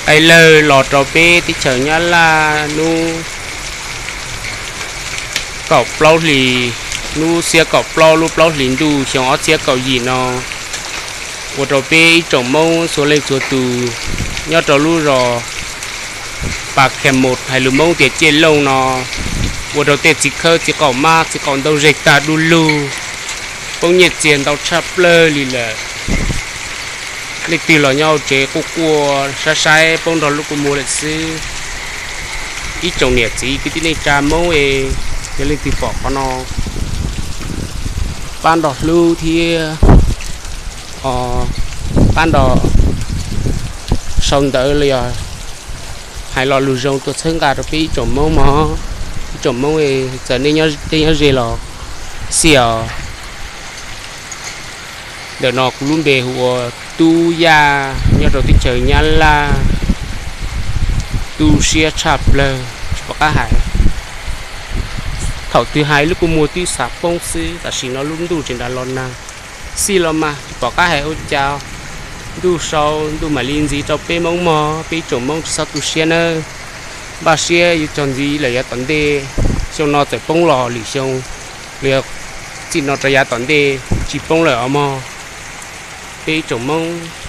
Aib lawg los rau peb teb chaws Nyab Laj hnub kaum plaub hlis, hnub xiab kaum plaub lub plaub hlis ntuj xyoo ob txhiab kaum yim no, ua rau peb ib tsoom Hmoob txhua leej txhua tus nyob rau lub zos Pas Khas Mus hais lus Hmoob tias Cej Looj no, ua rau tej txiv khawb txiv qaum mab txiv qaum ntoo zeg tag du lug, poob nyiaj txiag ntau tshaj plaws li lawm. Leej twg los nyob hauv tsev quaj quaj saib saib poob nrog lub kua muag lawm xwb. Ib tsoom niam txiv kwv tij neej tsa Hmoob es, yog leej twg pom qhov no, pab nrog hlub thiab pab nrog sau ntawv los yog hais lo lus zoo tuaj txhawb nqa rau peb ib tsoom Hmoob mog. Ib tsoom Hmoob txawm nej nyob deb nyob ze los xij os. Ntawm no kuv lub npe hu ua Tub Yaj nyob rau teb chaws Nyab Laj. Tu siab tshaj plaws tsis pom qab hais. Thaum twg hais lub kua muag twb xav poob xwb, tam sim no lub ntuj tseem nrad los nag. Xij los mas tsis pom qab hais ua cas. Ntuj sau ntuj mam li ntxiv rau peb Hmoob mog, peb ib tsoom Hmoob tsis txhob tu siab nawb. Npaj siab yuav txog ntxiv lawm yav tom ntej, xyoo no txawm poob los lwm xyoo, los yog txij no rau yav tom ntej tsis poob lawm os mog. Peb ib tsoom Hmoob